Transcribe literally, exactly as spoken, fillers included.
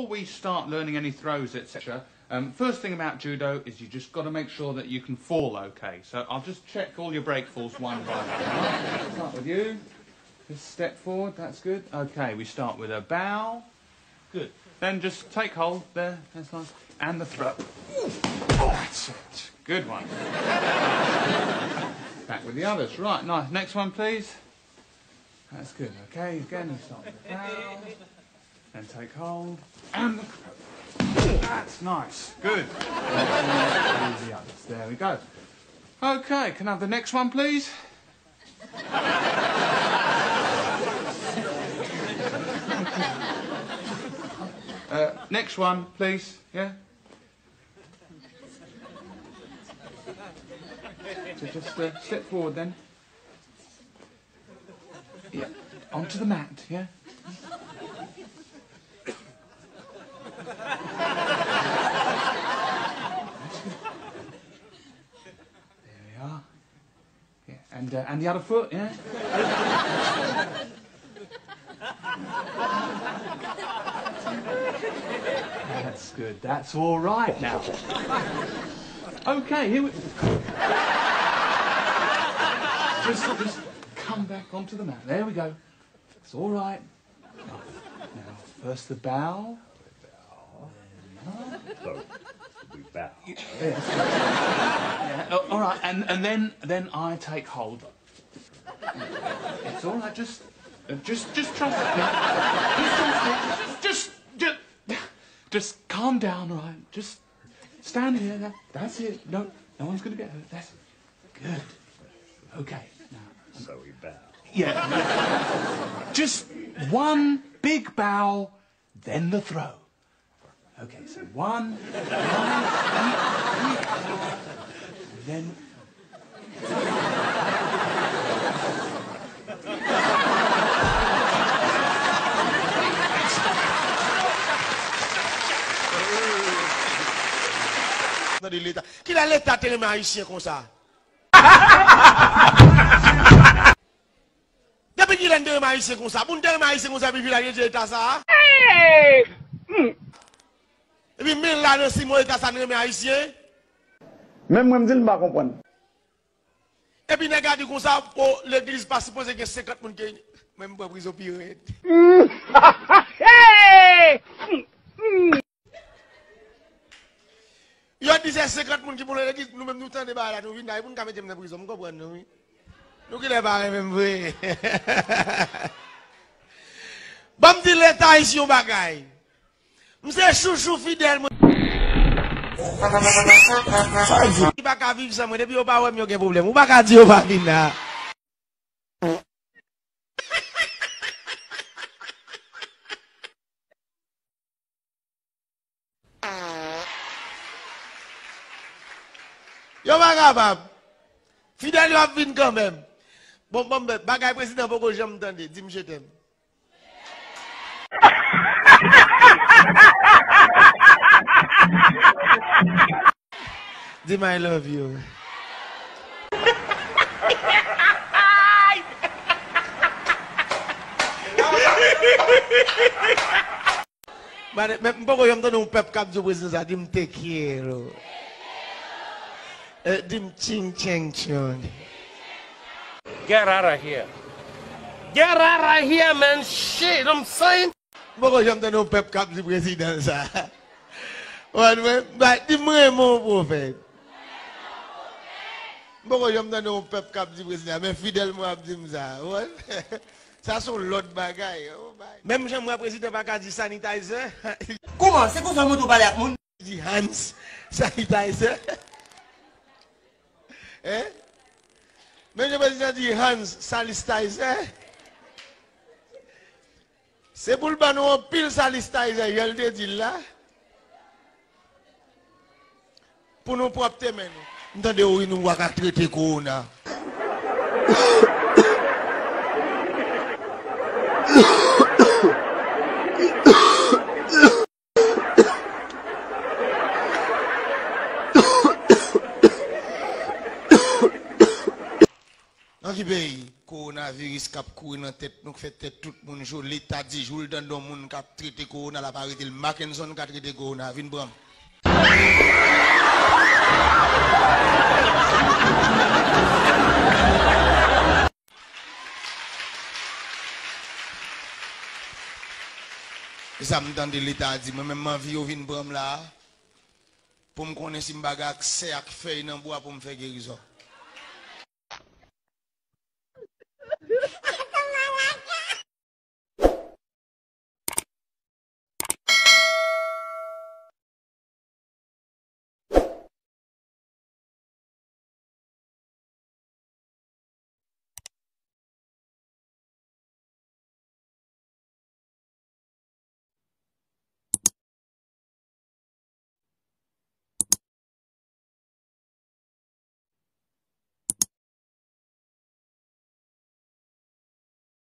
we start learning any throws, et cetera, um, first thing about judo is you just got to make sure that you can fall okay. So I'll just check all your break falls one by one. All right? Start with you. Just step forward. That's good. Okay, we start with a bow. Good. Then just take hold there. That's nice. And the throw. Ooh, that's it. Good one. Back with the others. Right, nice. Next one, please. That's good. Okay, again, we start with a bow. And take hold. And the throw. That's nice. Good. There we go. Okay, can I have the next one, please? Uh, next one, please. Yeah? So just uh, step forward then. Yeah. Onto the mat, yeah? There we are. Yeah. And, uh, and the other foot, yeah? That's good. That's all right now. Okay, here we just, just come back onto the mat. There we go. It's all right. Now, first the bow. So, we bow. Yeah, all right, and, and then, then I take hold. It's all right, just, uh, just, just trust me. Just trust me. Just, just, just, just calm down, all right? Just stand here. That, that's it. No, no one's gonna get hurt. That's it. Good. Okay. Now, so we bow. Yeah. Just one big bow, then the throw. Okay, so one, one, then Tande Leta. Kilè Leta te renmen Ayisyen konsa? Depi kilè n te renmen Ayisyen konsa? Pou n te renmen Ayisyen konsa, epi vin al rete eta sa a? Epi men la nan siman eta sa n renmen Ayisyen? Menm mwen m di l m pa konprann. Epi nèg la di konsa, o, legliz pa sipoze gen senkant moun ke, mwen m pran prizon pi rèd. Yo di se senkant moun ki pou nan legliz, nou menm nou tande bagay la, nou vin la, e pou n ka mete m nan prizon, m konprann nou, wi. Nou genlè pa renmen m vre. Ban m di Leta ayisyen yon bagay. M se chouchou Fidel, mwen. Li pa ka viv san mwen, depi yo pa wè m, yo gen pwoblèm. Ou pa ka di yo pa vin la. Yo pa kapab. Fidel yo ap vin kanmenm. Bon, bon, bagay prezidan poko janm tande. Di m je t'aime. Di m I love you. Mane, men m poko janm tande yon pèp k ap di w prezidan sa, di m te quiero. Eh, di m ching chang chong. Get out of here. Get out of here, man. Shit, I'm saying. M poko janm tande yon pèp k ap di prezidan sa. Wè, mwen, ba, di m renmen w pwofèt. M poko janm tande yon pèp k ap di prezidan, men Fidel mwen ap di m sa. Wè. Sa se yon lòt bagay. Oh, bay. Menm jan m wè prezidan pa ka di sanitizer. Kouman? Se konsa w montre w pale ak moun? Di hand sanitizer. Hein? Menm jan prezidan di hand sanitizer. Se pou l ban nou anpil sanitizer, jan l te di l la. Pou nou pwòpte men nou. M tande w ri nou pa ka trete kowona. Nan ki peyi kowonaviris? K ap kouri nan tèt nou, k fè tèt tout moun cho. Leta di jou l tande yon moun k ap trete kowona, l ap arete l. Mackenson ka trete kowona, vin pran m. E sa m tande Leta a di, mwen menm m anvi yo vin pran m la a, pou m konnen si m pa gen aksè ak fèy nan bwa pou m fè gerizon.